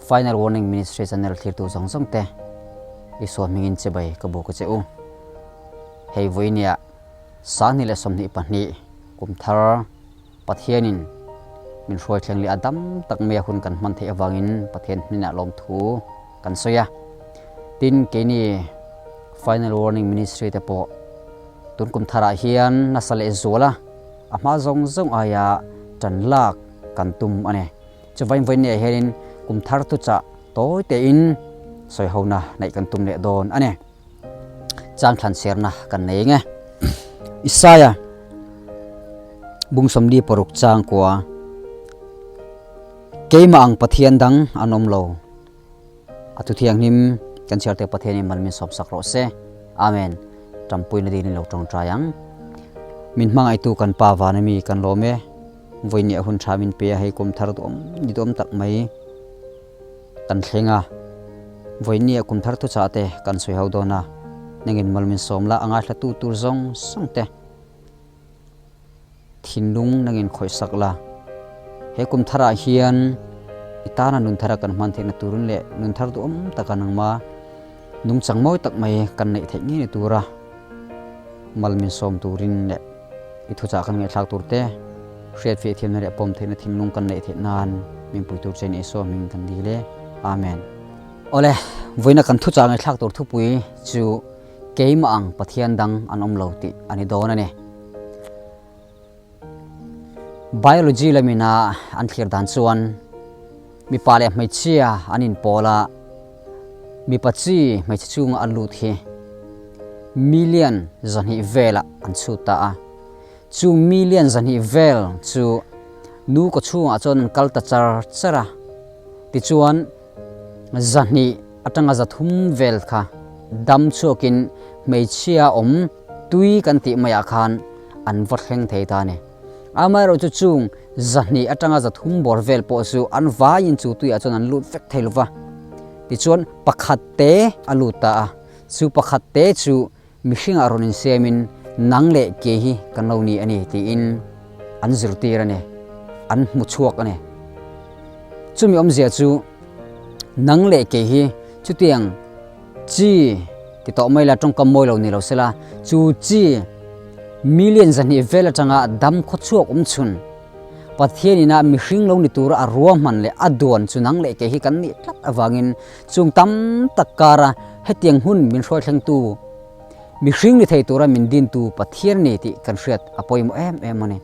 Final Warning Ministry channel thlirtu zawng zawng te Isua hmingin chibai ka buk a che u. Hei vawinia Sanghnih leh 22 kum thar Pathianin min hruai thleng leh a dam tak mai a hun kan hman theih avangin Pathian hnenah lawmthu kan sawi a. Tin, keini Final Warning Ministry te pawh tun kum tharah hian nasa leh zual a, a hma zawng zawng aia tan lak kan tum a ni. Chuvain vawinia hianin kum thar thuchah tawi tein sawihona neih kan tum leh dawn a ni. Chang thlan serna kan nei eng e. Isaiah bung 46 chang kua Keimah ang Pathian dang an awm lo. A thu thianghlim kan chhiar te Pathianin mal min sawm sak rawh se. Amen. Ṭampuina dinin lo ṭawngṭai ang. Min hmangaihtu kan Pa vana mi kan lawm e. Vawinia hun ṭha min pe a hei kum thar duhawm ni duhawm tak mai kan thleng a. Vawinia kum thar thuchah te kan sawi ho dawn a. Nangin mal min sawm la a ngaithlatu tur zawng zawng te. Thinlung nangin khawih sak la. He kum tharah hian i tana nun thara kan hman theihna turin leh nun thar duhawm taka nangma nungchang mawi tak mai kan neih theih ngei tura mal min sawm turin leh i thuchah kan ngaihthlak tur te hriat fiah thiamna leh pawm theihna thinlung kan neih theih nan min pui tur che ni Isua hming kan dil e. Amen. Awle, vawiina kan thuchah ngaihthlak tur thupui chu Keimah ang Pathian dang an awm lo tih a ni dawn a ni. Biology lamina an thlir dan chuan mipa leh hmeichhia an inpawl a, mipa chi hmeichhe chunga a lut hi million 200 velah an chhut ta a. Chu million 200 vel chu nu kaw chhungah chuan an kal ta char char a, tichuan 200 atanga 300 vel kha dam chhuakin hmeichhia awm tui kan tih maiah khan an va thleng thei ta a ni. Amaherawhchu chung 200 atanga 300 bawr vel pawh chu an vaiin chu tuiah chuan an lut vek thei lova. Tichuan pakhat te a lut ta a, chu pakhat te chu mihringah rawn insiamin nang leh ke hi kan lo ni a ni tiin an zirtir a ni, an hmu chhuak a ni. Chumi awmzia chu nang leh ke hi chutiang chi ti tawh mai la tawngkam mawi lo ni lo sela, chu chi million 200 vel atanga dam khaw chhuak awm chhun Pathian ina mihring lo ni tura a ruahman leh a duan chu nang leh ke hi kan nih tlat avangin chung tam tak kara hetiang hun min hruai thlengtu mihring ni thei tura min dintu Pathian a ni tih kan hriat a pawimawh em em a ni.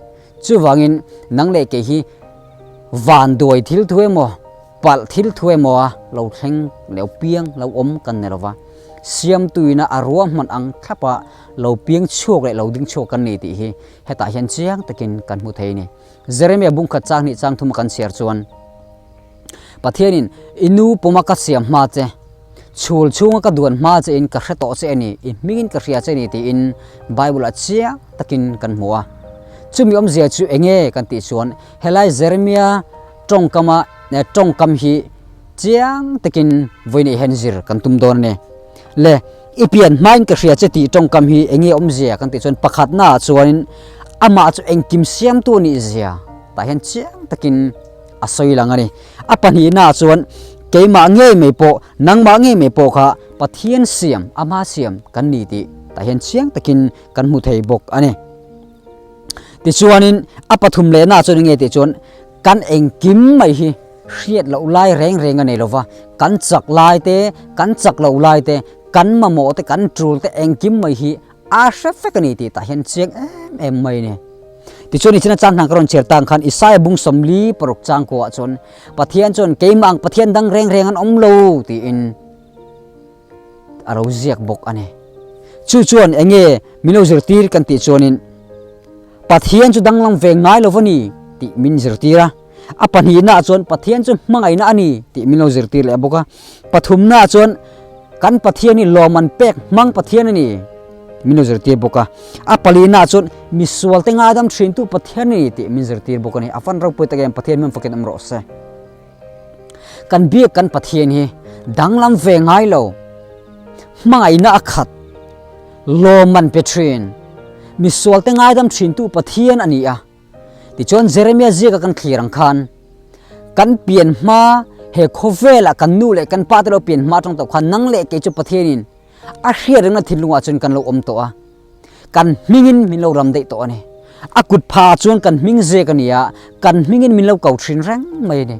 Chuvangin nang leh ke hi van duai thil thu emaw palh thil thu emaw a lo thleng leh piang lo awm kan ni lova, siamtuina a ruahman ang thlapa lo piang chhuak leh lo ding chhuak kan ni tih hi hetah hian chiang takin kan hmu thei a ni. Jeremia bungkhat chang hnih chang thuma kan chhiar chuan Pathianin i nu puma ka siam hma che, chhul chhunga ka duan hma che in ka hre tawh che a ni, i hmingin ka hria che a ni tiin Bible ah chiang takin kan hmu a. Chumi awmzia chu enge kan tih chuan helai Jeremia tawngkama tawngkam hi chiang takin vawiin hian zir kan tum dawn a ni. Le i pian hmain ka hria che tih tawngkam hi enge awmzia kan tih chuan pakhatnaah chuanin amah chu engkim siamtu a nih zia tah hian chiang takin a sawi lang a ni. A pahnihnaah chuan keimah ngei mai pawh, nangmah ngei mai pawh kha Pathian siam, ama siam kan ni tih tah hian chiang takin kan hmu thei bawk a ni. Tichuanin a pathum lehnaah chuan enge tih chuan kan engkim mai hi hriat loh lai reng reng a nei lova, kan chak lai te, kan chak loh lai te, kan mamawh te, kan tul te engkim mai hi a hre vek a ni tih tah hian chiang em em mai a ni. Tichuan i china chang hna ka rawn chhiar tang khan Isaiah bung 46 chang kuah chuan Pathian chuan keimah ang Pathian dang reng reng an awm lo tiin a lo ziak bawk a ni. Chu chuan enge min lo zirtir kan tih chuanin Pathian chu danglam ve ngai lo va ni tih min zirtir a. A pahnihnaah chuan Pathian chu hmangaihna a ni tih min lo zirtir leh bawk a. Pathumnaah chuan kan Pathian hi lawm an pek hmang Pathian a ni min lo zirtir bawk a. A palinaah chuan misual te ngaidam thintu Pathian a ni tih min zirtir bawk a ni. A fan ropui tak em Pathian hming fakin awm rawh se. Kan biak kan Pathian hi danglam ve ngai lo, hmangaihna a khat, lawm an pe thin, misual te ngaidam thintu Pathian a ni a. Tichuan Jeremia ziaka kan thlir ang khan kan pian hma He khawvela kan nu leh kan pa te lo pian hma atang tawh khan nang leh kei chu Pathianin a hriat rengna thinlungah chuan kan lo awm tawh a, kan hmingin min lo ram daih tawh a ni. A kut pha chuan kan hming zek a ni a, kan hmingin min lo ko thin reng mai a ni.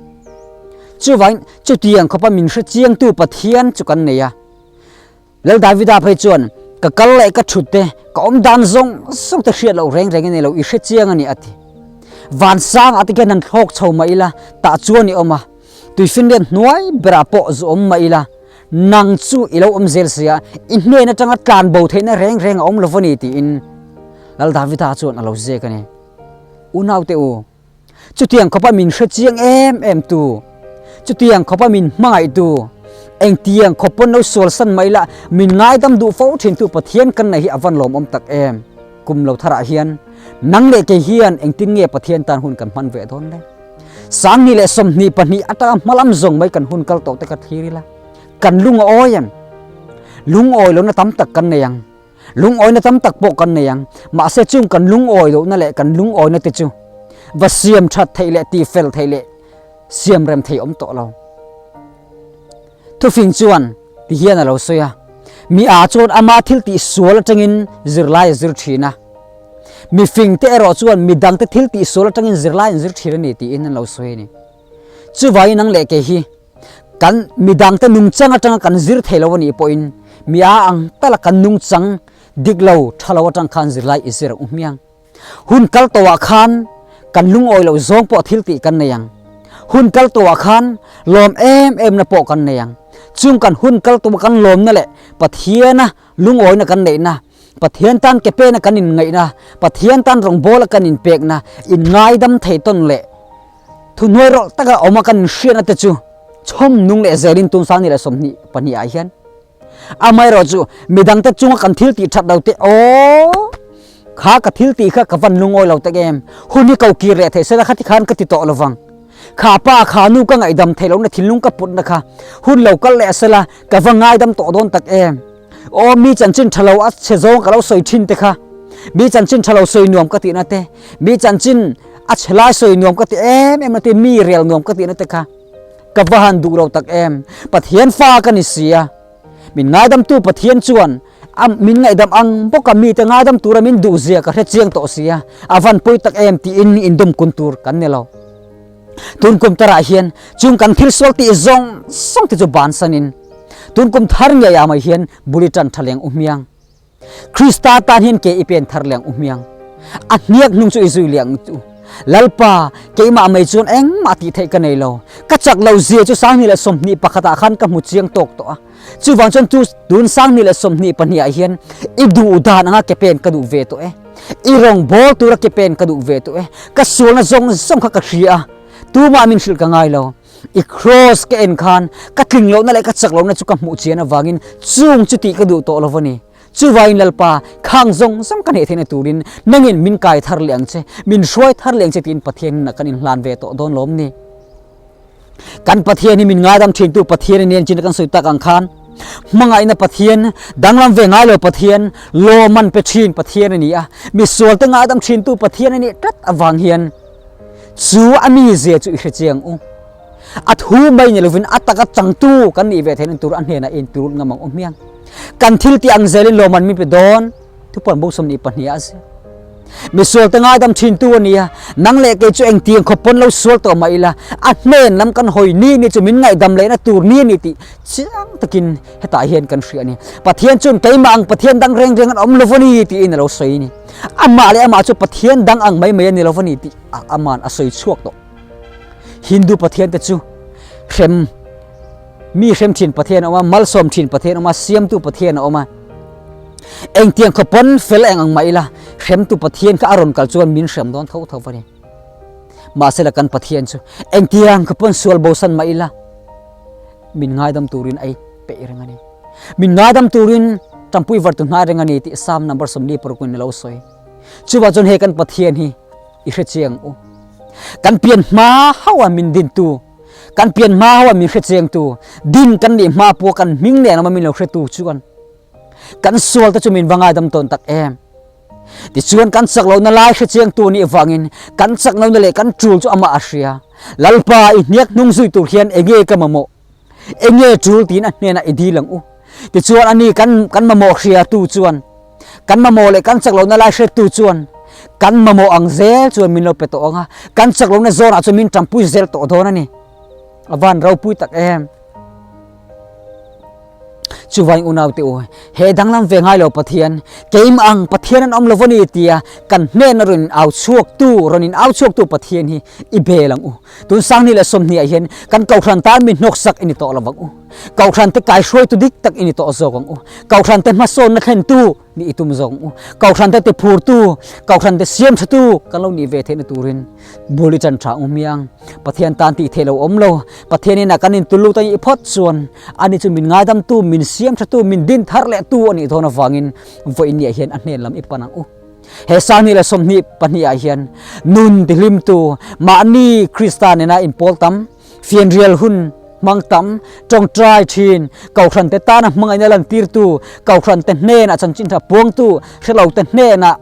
Chuvangin chutiang khawpa min hre chiangtu Pathian chu kan nei a. Lal Davida phei chuan, Ka kal leh ka thut te, ka awm dan zawng zawng te hriat loh reng reng i nei lo, i hre chiang a ni, a ti. Vansangah te khian han thlawk chho mah ila, tah chuan i awm a, tuifinriat hnuai berah pawh zu awm mah ila, nang chu i lo awm zel sia, i hnen atanga tlan bo theihna reng reng a awm lo va ni, tiin Lal Davida chuan a lo zek a ni. Unaute u. Chutiang khawpa min hre chiang em em tu, chutiang khawpa min hmangaih tu, engtiang khawp pawn lo sual san mai la min ngaidam duh fo thin tu Pathian kan nei hi a van lawmawm tak em. Kum lo tharah hian nang leh kei hian engtin nge Pathian tan hun kan hman ve dawn le? 12 leh 22 atanga hmalam zawng mai kan hun kal tawh te kha thlir ila, kan lung a awi em? Lungawi lohna tam tak kan nei ang. Lungawina tam tak pawh kan nei ang, mahse chung kan lungawi lohna leh kan lungawina te chu va siam that theih leh ti fel theih leh siam rem thei awm tawh lo. Thufing chuan ti hian a lo sawi a, Mi a chuan ama thil tih sual atangin zirlai a zir thin a, mi fing te erawh chuan mi dangte thil tih sual atangin zirlai an zir thin a ni tiin an lo sawi a ni. Chuvangin nang leh kei hi Kan midangte nungchang atanga kan zir thei lo a nih pawhin mi a ang tala kan nungchang dik lo tha lo atang khan zirlai i zir ang u hmiang. Hun kal tawhah khan kan lungawi loh zawng pawh thil tih kan nei ang. Hun kal tawhah khan lawm em em na pawh kan nei ang. Chung kan hun kal tawha kan lawmna leh Pathiana lungawina kan neihna, Pathian tan ke pena kan inngaihna, Pathian tan rawngbawla kan inpekna, inngaidam thei tawn leh Thuhnuai rawlh taka awm a kan inhriatna te chu chhawm nung leh zelin tun 12 leh 22 ah hian amaherawh chu midangte chunga kan thil tih that lo te aw kha ka thil tih kha ka van lungawi lo tak em hun hi ko kir leh theih sela khati khan ka ti tawh lovang kha pa kha nu ka ngaihdam theih lohna thinlung ka putna kha hun lo kal leh sela ka va ngaidam tawh dawn tak em aw mi chanchin tha lo a chhe zawng ka lo sawi thin te kha mi chanchin tha lo sawi nuam ka tihna te mi chanchin A chhe lai sawi nuam ka ti em em a ti, mi rel nuam ka tihna te kha ka va han duh lo tak em. Pathian fa ka ni si a, min ngaidamtu Pathian chuan a min ngaihdam ang bawk a, mite ngaidam tura min duh zia ka hre chiang tawh si a, a van pawi tak em tiin indawm kun tur kan ni lo. Tun kum tarah hian chung kan thil sual tih zawng zawng te chu bansanin tun kum thar ngei ah mai hian bul i tan tha leng u hmiang. Krista tan hian ke i pen thar leng u hmiang. A hniak hnung chu i zui leng u. Lalpa, keimah mai chuan engmah tih theih ka nei lo. Ka chak lo zia chu 2021 ah khan ka hmu chiang tawk tawh a. Chuvang chuan chu tun 2022 ah hian i duh dan anga ke pen ka duh ve tawh e. I rawngbawl tura ke pen ka duh ve tawh e. Ka sualna zawng zawng kha ka hria a, tumah min hrilh ka ngai lo. I cross ka en khan ka tling lohna leh ka chak lohna chu ka hmuh chian avangin chung chu tih ka duh tawh lo a ni. Chuvangin Lalpa, khang zawng zawng ka hne theihna turin nangin min kai thar leh ang che, min hruai thar leh ang che tiin Pathian hnenah kan inhlan ve tawh dawn lawm ni. Kan Pathian hi min ngaidam thintu Pathian a ni engtin kan sawi tak ang khan hmangaihna Pathian, danglam ve ngai lo Pathian, lawmman pe thin Pathian a ni a, misualte ngaidam thintu Pathian a nih tlat avang hian Chu a mizia chu i hre chiang u. A thu mai ni lovin a taka changtu kan nih ve theihna tur a hnenah inturut ngam ang u hmiang. Kan thil tih ang zelin lawmman min pe dawn, thupuan bo 22 ah a ziak. Misualte ngaidam thintu a ni a, nang leh kei chu engtiang khawp pawn lo sual tawh mah ila, a hnen lam kan hawi ni ni chu min ngaihdam lehna tur ni a ni tih chiang takin hetah hian kan hria a ni. Pathian chuan keimah ang Pathian dang reng reng an awm lo a ni tiin a lo sawi a ni. Amah leh amah chu Pathian dang ang mai mai a ni lo va ni tih aman a sawi chhuak tawh. Hindu Pathian te chu hrem mi hrem thin Pathian a awm a, malsawm thin Pathian a awm a, siamtu Pathian a awm a. Engtiang khaw pawn fel eng ang mah ila hremtu Pathian kha a rawn kal chuan min hrem dawn tho tho va ni. Mahsela kan Pathian chu engtiang khaw pawn sual bosan mah ila min ngaidam turin a peih reng a ni. Min ngaidam turin tampui var tu hnai reng a ni tih Psalm number 46 in a lo sawi. Chuvang chuan hei kan Pathian hi i hre chiang u. Kan pian hma hauha min dintu, kan pian hma hauha min hre chiangtu, din kan nih hma pawh kan hming nen awma min lo hretu chuan kan sual te chu min va ngaidam tawn tak em. Tichuan kan chak lohna lai hre chiangtu a nih avangin kan chak lohna leh kan tul chu amah a hria. Lalpa, i hniak hnung zui tur hian enge ka mamawh? Enge tul tiin a hnenah i dil ang u. Tichuan ani kan kan mamawh hriatu chuan, kan mamawh leh kan chak lohna lai hretu chuan kan mamawh ang zel chuan min lo pe tawh ang a, kan chak lohna zawnah chuan min tanpui zel tawh dawn a ni. A van ropui tak em! Chuvain unaute u, he danglam ve ngai lo Pathian, keimah ang Pathian an awm lo va ni tia kan hnena rawn in au chhuaktu, rawn in au chhuaktu Pathian hi i bel ang u. Tun Sangni leh Sawmhni ah hian kan Kohhran tan mi hnawksak i ni tawh lo vang u. Kohhran te kaihruaitu dik tak i ni tawh zawk ang u. Kohhran te hmasawnna thlentu nih i tum zawk ang u. Kohhran te tiphurtu, Kohhran te siamthatu kan lo nih ve theihna turin bul i ṭan ṭha ang u hmiang. Pathian tan tih theih lo awm lo. Pathian inah kan intulut a nih phawt chuan ani chu min ngaidamtu, min siamthatu, min din thar lehtu a nih dawn avangin vawiin niah hian a hnen lam i pan ang u. He 20 leh 22 ah hian nun tihlimtu mahni Krista nena inpawl tam, fianrial hun hmang tam, tawngtai thin, Kohhrante tana hmangaihna lantirtu, Kohhrante hnenah chanchin tha puangtu, hrelote hnenah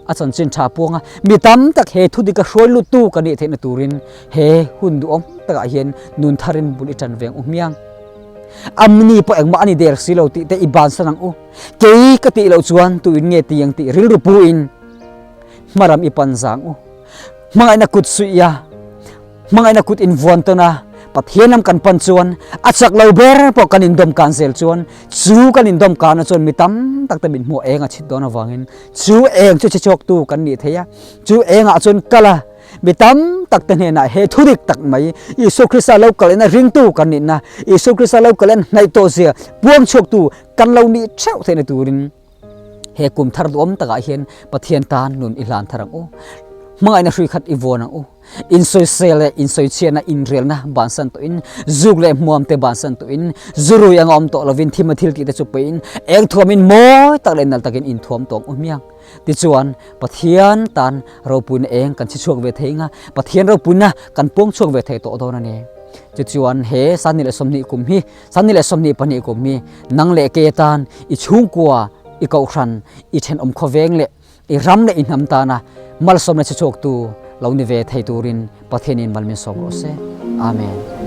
a chanchin tha puanga mi tam tak he thu dika hruai luttu ka nih theihna turin he hun duhawm takah hian nun tharin bul i tan veng u hmiang. Amni pawh engmah a ni der si lo tih te i bansan ang u. Kei ka tih loh chuan tuin nge ti ang tih rilru puin hmaram i pan zang u. Hmangaihna kut suih a, hmangaihna kut invuan tawn a, Pathian lam kan pan chuan a chak lo ber pawh kan indawm kan zel chuan chu kan indawm kana chuan mi tam tak te min hmuh eng a chhit dawn avangin chu eng chu chhichhuaktu kan nih thei a, chu engah chuan kal a, Mi tam tak te hnenah he thu dik tak mai Isua Krista lo kal ina ringtu kan nihna, Isua Krista lo kal in hnaih tawh zia puang chhuaktu kan lo nih theuh theihna turin he kum thar duhawm takah hian Pathian tan nun i hlan thar ang u. Hmangaihna hrui khat i vuan ang u. Insawisel leh insawichhiatna, inrelna bansan tawhin, zuk leh hmuam te bansan tawhin, zurui anga awm tawh lovin thima thil tih te chu peihin eng thuamin mawi tak leh nal takin inthuam tawh ang u hmiang. Tichuan, Pathian tan ropuina eng kan chhi chhuak ve thei nga, Pathian ropuina kan puang chhuak ve thei tawh dawn a ni. Tichuan, he 2020 kum hi, 2022 kum hi nang leh ke tan i chhungkua, i kohhran, i thenawm khawveng leh i ram leh i hnam tana malsawmna chhi chhuaktu lo ni ve thei turin Pathianin mal min sawm rawh se. Amen.